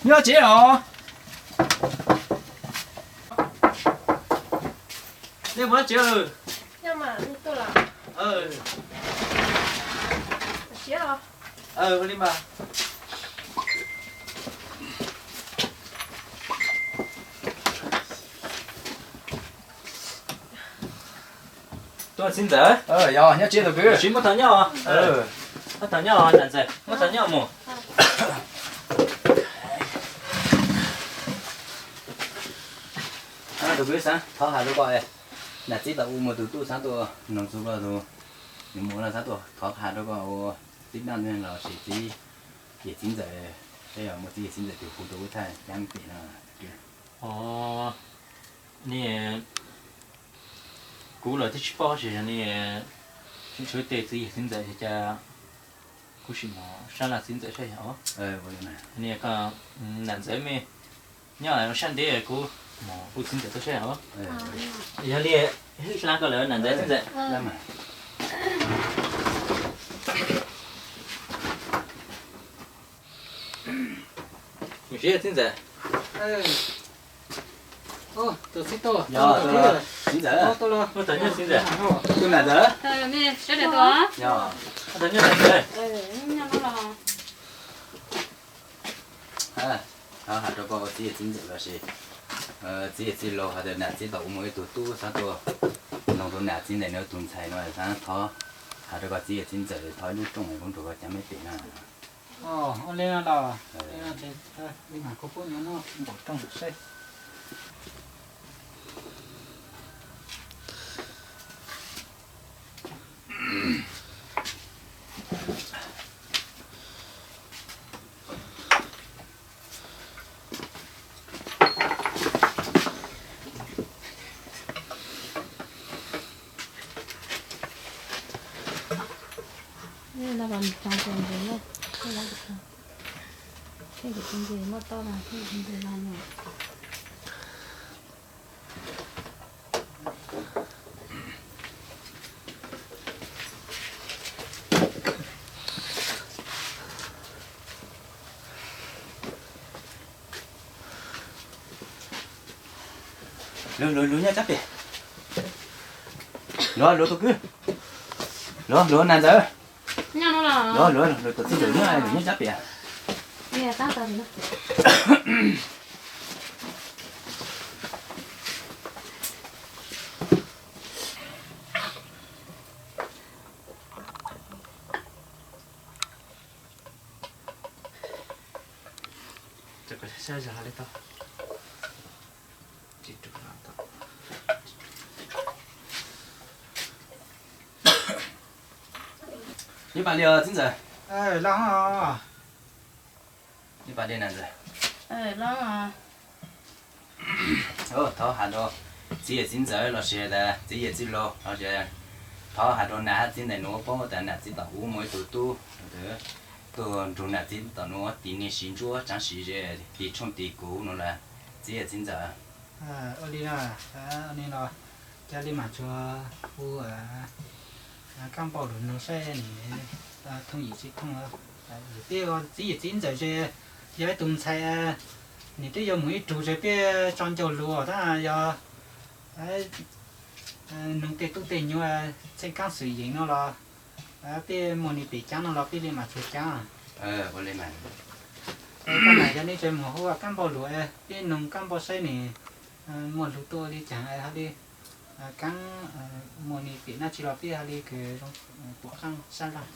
Nyob tsev os. Nej mus tsev. Tuaj txiv ntxawm. Yog, nyob tsev tus kwv. Sim muab thaum nyob. Muab thaum nyob, nam ntxawm, muab thaum nyob mus. Tus kwv, xav thov has rau koj, nam txiv tau ua mus tus tub xav tuaj noog txug koj tus, nws mus no xav tuaj thov has rau koj ua txiv dab ntxwg los sis txiv yawm txiv ntxawm, saib yog muaj txiv yawm txiv ntxawm tus hu rau wb thaij cab me pem no. Kuv los twb tsis paub, tsis yog ne, tsis tshuav tej txiv yawm txiv ntxawm cas, kuv sim mus sab laj txiv ntxawm saib yog. Niam ntxawm me nyob sab ntev, kuv mus hu txiv ntxawm tuaj saib os. Yog li, hwj xav koj lawm nam ntxawm txiv ntxawm. Txiv ntxawm. Txiv ntxawm. Muab thaum nyob txiv ntxawm. Tus nam ntxawm. Muab thaum nyob nam ntxawm. Thov has rau koj ua txiv yawm txiv ntxawm los sis txiv yawm txiv laus, hais tias nam txiv tau ua mus ib tug tub xav tuaj noog rau nam txiv ntawm nws tus ntxhais no, xav thov has rau koj txiv yawm txiv ntxawm thov ib lub rooj es kuv nrug koj cab me pem no. Ua li no los, li no ces li mas kuv pub nws noj npaum rooj seb. Luag, luag, luag nyob tsab pem. Luag, luag tus kwv. Luag, luag nam ntxawm. Luag, luag, luag tus txiv ntxawm nyob, luag nyob tsab pem. Ib pas li txiv ntxawm. Ib pas li nam ntxawm. Thov has rau txiv yawm txiv ntxawm los sis txiv yawm txiv laus los sis thov has rau nam txiv ntawm nuav paub tas nam txiv tau ua mus ib tug tub, tuaj nrug nam txiv tau nuav tis niag siv ntsuab tsaav siv ze, tis tshooj tis kuv nuav lawm txiv yawm txiv ntxawm. Ua li no, ua li no, ca li mam tsuas hu Kaab Npauj lug noog saib nws thooj yim tsis thooj. Peb txiv yawm txiv ntxawm ces yog ib tug ntxhais, nws twb yuav mus ib tug ces peb tso ncauj lug tab yog noog tej tub tej nyuag txheej kaab xwm yeem no los peb muaj nws pem caab no los peb li mam tsuas caab. Ua li mas, yog li ces mus hu Kaab Npauj lug, peb noog Kaab Npauj saib nws muaj lug tuaj ua li caag hab li, kaab muaj nws pem dlaab tsi los peb hab li kws zoo puam qaab sab laj.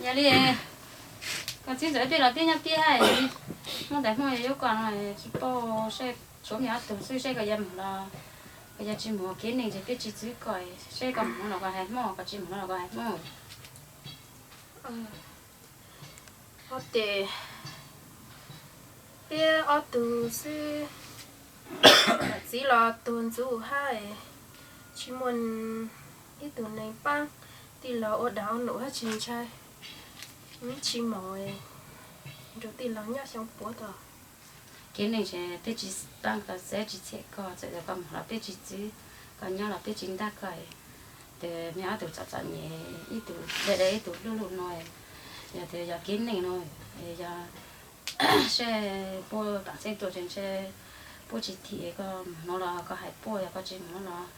Yog li, koj txiv ntxawm peb los peb nyob peb hab, muab tais Hmoob yuav koj no tsis paub, saib tshuav mej ob tug xwb, saib koj yuav mus los koj yuav tsis mus kev neeg ces peb tsis txwv koj, saib koj mus no los koj hais Hmoob, koj tsis mus no los koj hais Hmoob. Ua ces peb ob tug xwb, txiv los tuag ntxub hab, tsis muaj ib tug neeg paab, tij laug ua dam ua num hab tsis ntshai, tsis maum, nrug tij laug nyob xyoo puav tod. Kev neeg ces peb tsis paab koj, txeb tsis txhem koj, txawm koj moog los peb tsis txwv, koj nyob los peb tsis ntab koj. Tes me ob tug txom txom nyem, ib tug dai dai ib tug hlub hlub no, yog tias yog kev neeg no, yog seb puab paam xeeb tuaj ces ntshe puab tsis thim, koj moog nuav los koj hais puab, yog koj tsis moog nuav los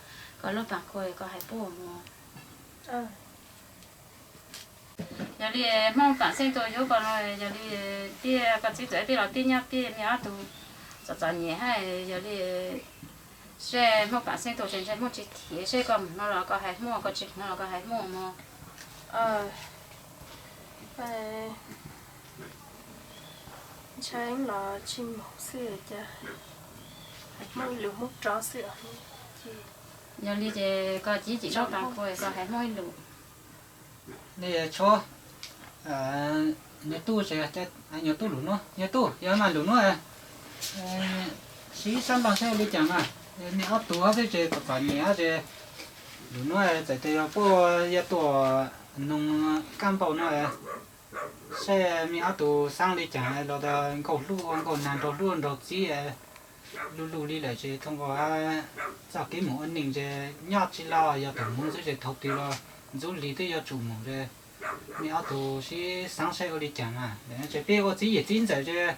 koj lub paam koj, koj hais puab mog. Yog li Hmoob paam xeeb tuaj yuav koj no, yog li tiag koj txiv txawm peb los tib nyob peb me ob tug txom txom nyem hab, yog li seb Hmoob paam xeeb tuaj ces ntshe Hmoob tsis thim, seb koj moog nuav los koj hais Hmoob, koj tsis moog nuav los koj hais Hmoob mog. Ntshai los tsis moog xwb, cas hais Hmoob ib lus Hmoob rov xwb. Yog li ces koj txiv txawm lub paam koj, koj hais Hmoob ib lus. Tshuav, nyuas tub, nyuas tub lus nuav, nyuas tub yog mas lus nuav, sib sab npaaj saib ua li caag mas, me ob tug xwb ces txom txom nyem ces lus nuav txawm tias yog puab yuav tuaj noog kaab npauj no, saib me ob tug xaav li caag los tas nkaus hlub ua nkaus, nraug hlub nraug txib, lu lu li lawm ces thooj nkaus txoj kev moog ua neeg ces nyob tsis los yog tug moog xwb ces thaum twg los ntxub lig twb yuav tsum moog ces me ob tug sib xaav saib ua li caag mas. Ces peb ua txiv yawm txiv ntxawm ces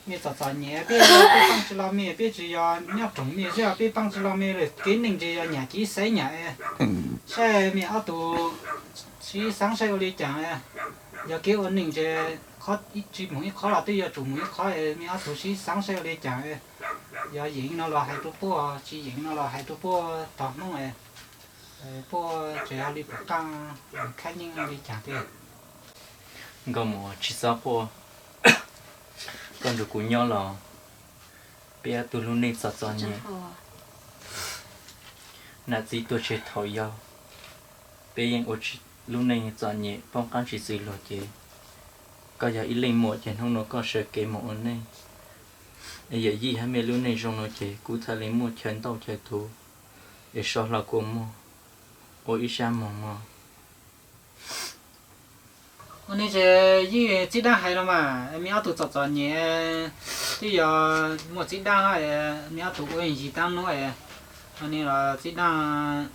me txom txom nyem peb, peb paab tsis los me, peb tsis yog nyob rooj me xwb, peb paab tsis los me lawm, kev neeg ces yog nyam kiv xaiv nyam, saib me ob tug sib xaav saib ua li caag, yog kev ua neeg ces tsis moog ib qhov los twb yuav tsum moog ib qhov, me ob tug sib xaav saib ua li caag, yog yeem no los hais rua puab, tsis yeem no los hais rua puab tog Hmoob, puab tseem ho li puas qaab khab nyeeb li caag tiag. Nkauj Muas, tsis txhob quaj, koj nrug kuv nyob los peb ob tug lub neej txom txom nyem. Nam txiv tuag tseg thaum yau, peb yeej ua lub neej txom nyem poob qaab tsis txwv luag ces koj yog ib leej muam ces hnub nuav koj sawv kev moog ua neej, es yawm yij hab mej lub neej zoo no ces kuv txhaj le muaj chaw ntaub chaw tuv es so hlo kua muag ua ib sab moog mog. Ua li ces yij txib daab hais los mas, me ob tug txom txom nyem twb yog muaj txib daab hab, me ob tug ua yig taab nuav, ua li los txib daab,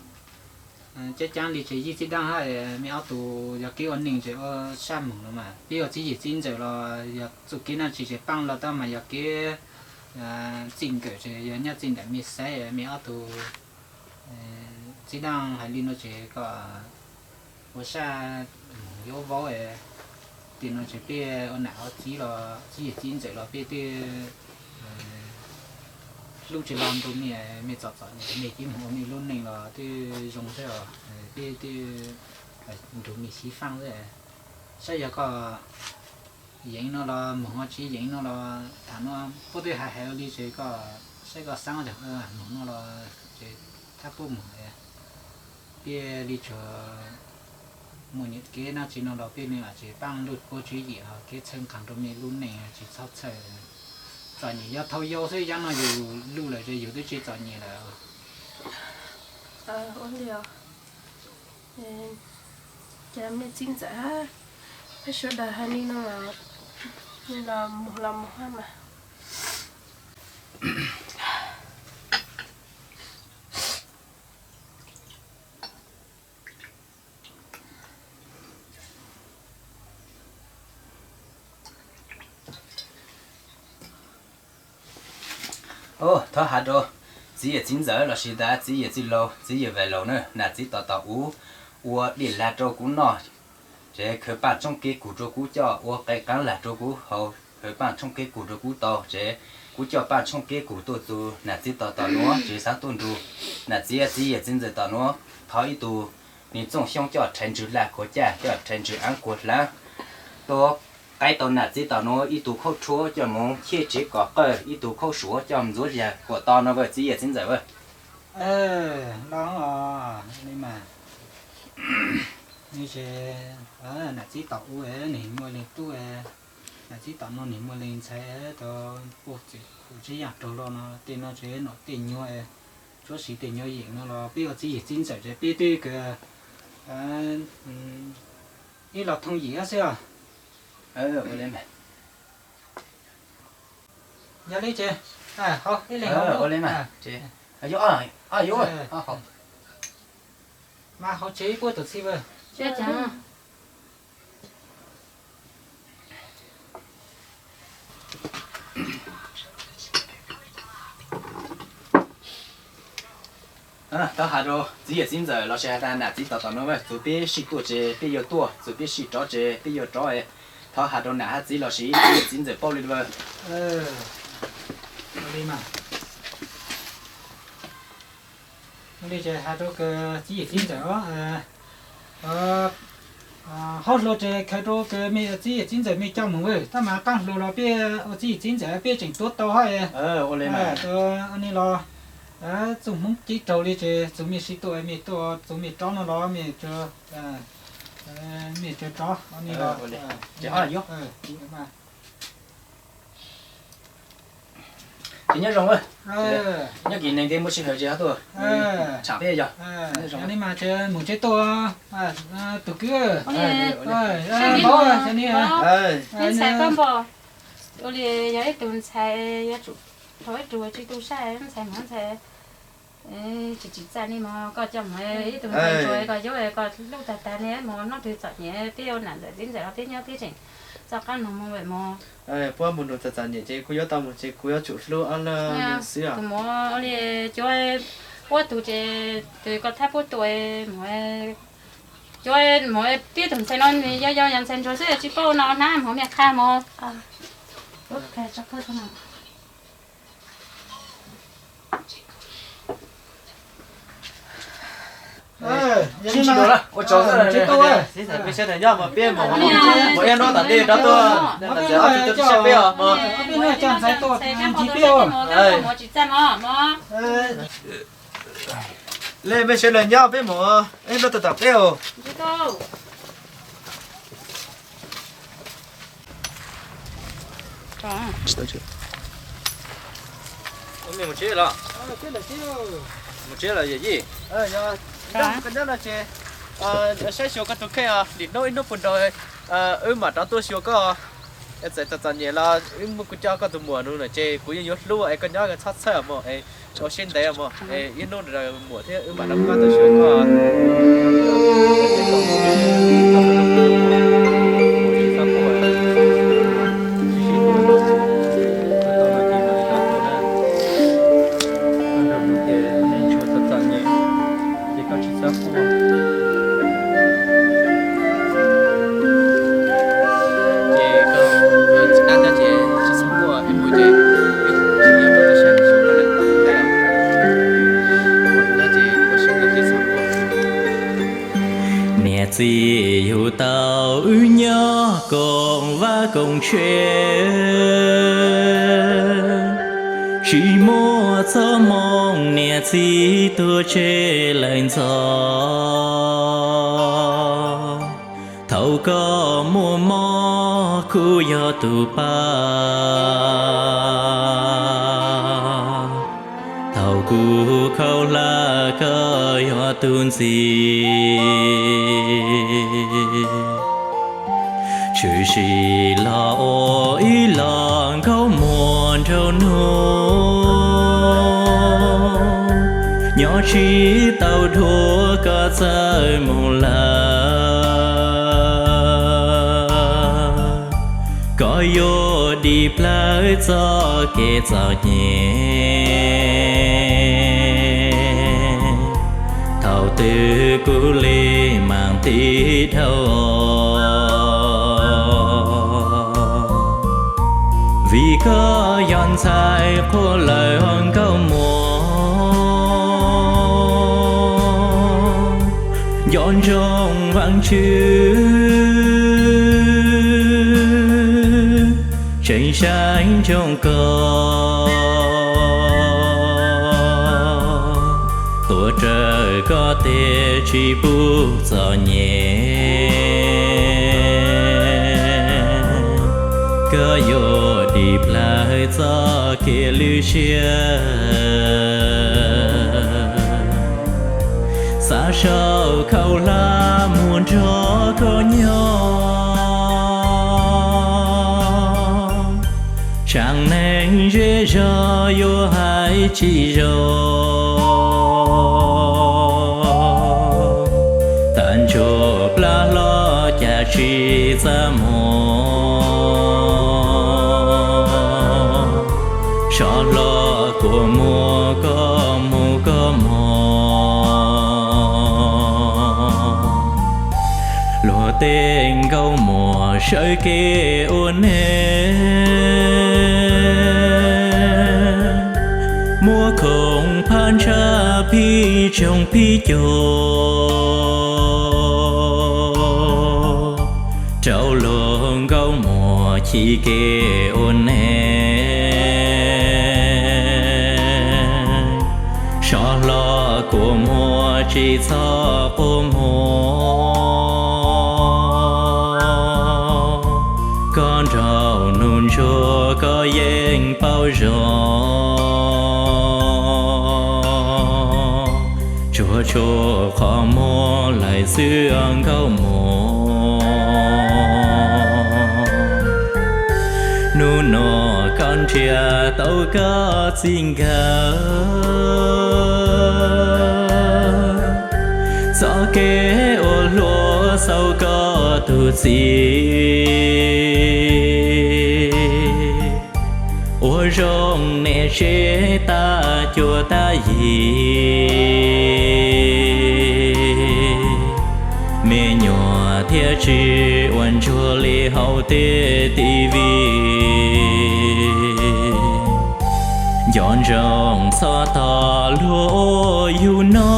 caab caab li ces yij txib daab hab, me ob tug yog kev ua neej ces ua sab moog los mas, peb ua txiv yawm txiv ntxawm los yog txuj kev naj tsis ces paab los tau mas, yog kev txij nkawm ces yog nyob txij ntawm me xaiv, me ob tug txib daab hais li no ces kom ua sab moog yuav vaub, tej no ces peb ua nam ua txiv los txiv yawm txiv ntxawm los peb tej hlub tsis los nrug mej, mej txom txom nyem mej kev moog ua mej lub neej los twb zoo xwb os, peb twb nrug mej xyiv faaj xwb. Saib yog koj yeem no los moog, tsis yeem no los tham no, puab twb hais hais ua li ces koj saib koj xaav yog moog no los ces thab puab moog. Peb li tsuas muaj kev naj tsis no los peb le lam tsis paab luj puab tswv yim, kev txhawb nqaa rua mej lub neej tsis txhob txhawj. Txom nyem yog thaum yau xwb, yav no yug luj lawm ces yug twb tsis txom nyem lawm. Ua li os, ces mej txib ntxawm hab peb sawv daws hais li no los, mej los moog los moog hab mas. Thov has rua txiv yawm txiv ntxawm lossis tas txiv yawm txiv laug, txiv yawm vaim laug na, nam txiv tom tom ub ua dlej lag rua kuv noj, ces khawv paaj tshooj kev kug rua kuv coj, ua qe qaab lag rua kuv haus, khawv paaj tshooj kev kug rua kuv tau, ces kuv coj paaj tshooj kev kug tuaj txug nam txiv tom tom nuav, tsis xaav tuaj nrug nam txiv, txiv yawm txiv ntxawm tom nuav. Thov ib tug neeg txooj xyoob coj rhaiv ntsws laj kuag caj, coj rhaiv ntsws aav kuag hlaav, tuaj qaib tau nam txiv tom nuav ib tug khaub rhuab coj moog cheb tsev kom qawj, ib tug khaub suav coj ntxuav zag kuam to no, txiv yawm txiv ntxawm. Los li mas, nam txiv tom ub nwg muaj leej tub, nam txiv tom nuav nwg muaj leej ntxhais, tau puj txwm kuv tsis yaam raug los no, tej no tsev nom tej nyuag, tsuav siv tej nyuag yeem no los peb ua txiv yawm txiv ntxawm ces peb twb kawg ib los thooj yim xwb os. Yog li ces, ua li mas, ces, mas hauv tsev ib puab tuam txhij a. Thov has rau txiv yawm txiv ntxawm los sis has tas nam txiv tos tom no, txug peb sij tuaj ces peb yuav tuaj, txug peb sij rov ces peb yuav rov. Thov has rau nam hab txiv los sis txiv yawm txiv ntxawm paub li. Li ces has rau txiv yawm txiv ntxawm os, hlob hluas ces khaws rau txiv yawm txiv ntxawm mej coj mus, tab mas qaab hluas los peb ua txiv yawm txiv ntxawm peb tseem tuav tau hab. Ua li los txug Hmoob ceeb raug li ces txug mej sij tuaj mej tuaj, txug mej rov no los mej, mej tsuas rov. Ces nyob zoo, nyob kis neeg ntev muaj sij hawm ces ho tuaj tsham peb yog. Yog li mas ces mus tsev tuaj, tus kwv. Ua li yog ib tug ntxhais yuav tsum thaum ib tug tsis tu sab, ntxhais mog ntxhais tsis tsim txaj li mog, koj coj mus ib tug ntxhais ntsuag koj yuav koj hlub tag tag li mog, hnub twg txom nyem peb ua nam ntxawm txiv ntxawm los peb nyob peb tseem txoj qab no mus mog. Puab mus nug txom txom nyem ces kuv yuav tau mus ces kuv yuav tsum hlub ob leeg xwb. Tus mog li cuab, puab tug ces tus koj thab puab tua mog, cuab mog peb tug ntxhais no yog yog yog ntxhais ntsuag xwb tsis paub no hnab mog mej qha mog. Ua tsaug, peb sawv daws nyob mog, peb mus ib hnub tom ntej rov tuaj, ntxawm ob tug tuaj saib peb os mog. Le mej sawv daws nyob peb mus ib hnub tom tom peb os. Mus tsev los? Mus tsev los yawm yij? Koj nyob no ces saib xyuas koj tus kheej os, lim hnub ib hnub puag nraud wb mam rov tuaj xyuas koj. Txawm txom txom nyem los wb muab kuv coj koj tus muam nus no ces kuv yeej yuav hlub es koj nyob txhob txhawj mog, es ua siab ntev mog, es ib hnub muam thiab wb mam rov qab tuaj xyuas koj. Niam txiv yug tau wb nyob koom vaj koom tsev, tsis muaj txoj moo niam txiv tuag tseg lawm ntxov. Thaum koj muaj mob kuv yog tus pab, thaum kuv khaub hlab koj yog tus ntxis. Tshwm sim los ua ib los nkauj muam nraug nug, nyob tsis tau dua koj txawj mus lawm. Koj yuav dim plawv txoj kev txom nyem, thaum twg kuv li mam tiv dhau. Vim koj yog ntxhais qhua lawm nkauj muam, nco ntsoov Vaajtswv tseem saib ntsoov koj, tuav rawv koj tiag tsis pub txom nyem. Koj yuav dim plawv txoj kev lwj siab, xav sau khaub hlab mus nrog koj nyob, tshaaj Neeg zej zog yuav hais tsis zoo, tag nrho plab hlob cas tsis txaj muag. Sov hlob kua muag koj mus koj mog. Luag tej nkauj muam sawv kev ua neeg, muab khoom phab ntshab phib tsoog phib cua rau luag nkauj muam chim kev ua neeg. Sov hlob kua muag tsis txhob quaj muag, koj nraug nus ntsuag koj yeej paub zoo. Tsuag tsuag qhov muag lawm xwb nkauj muam. Hnub no koj nrhiav tau koj txij nkawm, txoj kev ua hluas xaus koj tus txiv. Ua zoo niam tsev tag cuab tag yim, me nyuam thiaj tsis ua ntsuag li hauv tej T V. Nco ntsoov txhob tos luag ua yus noj,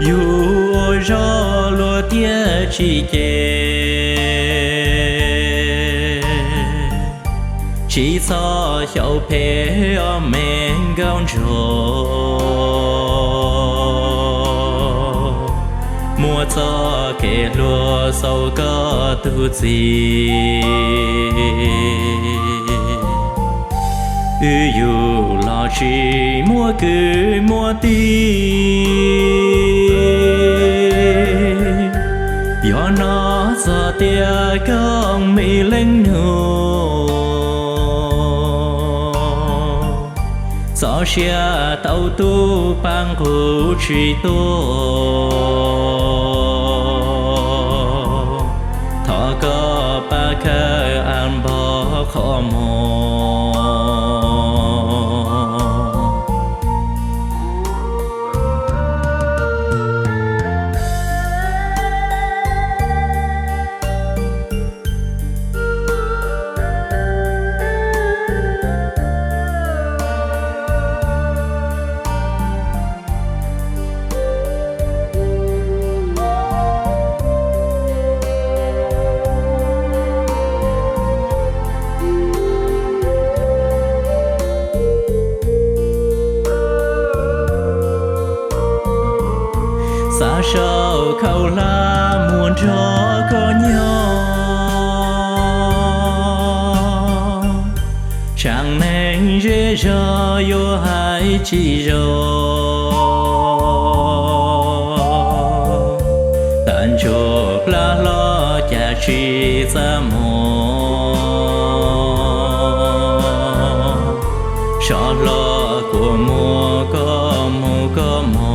yus ua zog luag thiaj tsis cem. Tsis txhob xyaum phem ob me nkauj ntsuag, muab txoj kev hluas xaus koj tus txiv. Wb yug los tsis muaj kwv muaj tij, yog no txog tias koj me leej nus, txoj sia tau tu pab nqus tsis tuaj. Thov koj pab khawb a npog qhov muag. Xa sau khau hlab mus nrog koj nyob, tsam neeg zej zog yuav hais tsis zoo. Tag nrho plab hlob cas tsis txaj muag, sov hlob kua muag koj mus koj mog.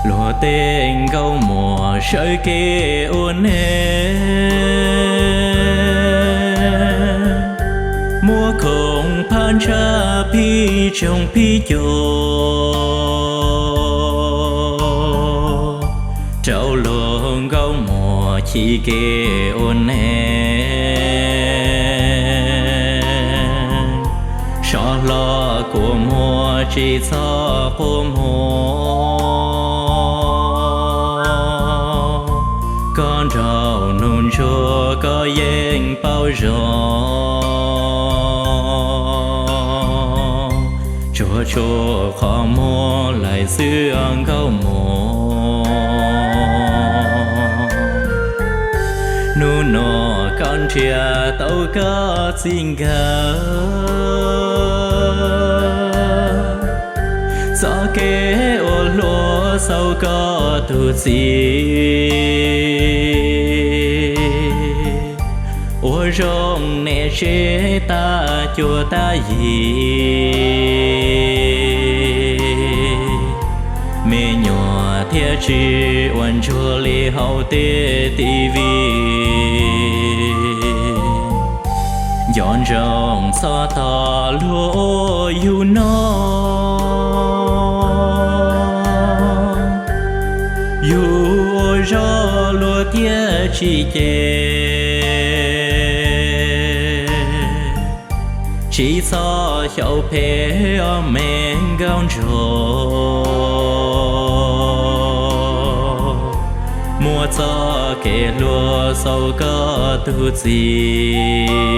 Luag tej nkauj muam sawv kev ua neeg, muab khoom phab ntshab phib tsoog phib cua rau luag nkauj muam chim kev ua neeg. Sov hlob kua muag tsis txhob quaj muag, koj nraug nus ntsuag koj yeej paub zoo. Tsuag tsuag qhov muag lawm xwb nkauj muam. Hnub no koj nrhiav tau koj txij nkawm, txoj kev ua hluas xaus koj tus txiv. Ua zoo niam tsev tag cuag tag yim, me nyuam thiaj tsis ua ntsuag li hauv tej TV. Nco ntsoov txhob tos luag ua yus no, yus ua zog luag thiaj tsis cem. Tsis txhob xyaum phem os me nkauj ntsuag, muab txoj kev hluas xaus koj tus txiv.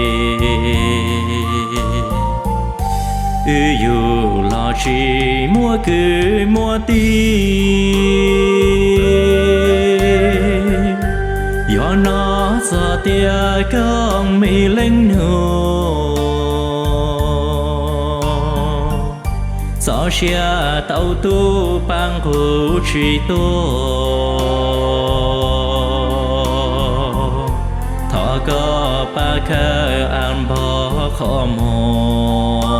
Wb yug los tsis muaj kwv muaj tij, yog no txog tias koj me leej nus, txoj sia tau tuaj pab nqus tsis tuaj. Thov koj pab khawb av npog qhov muag.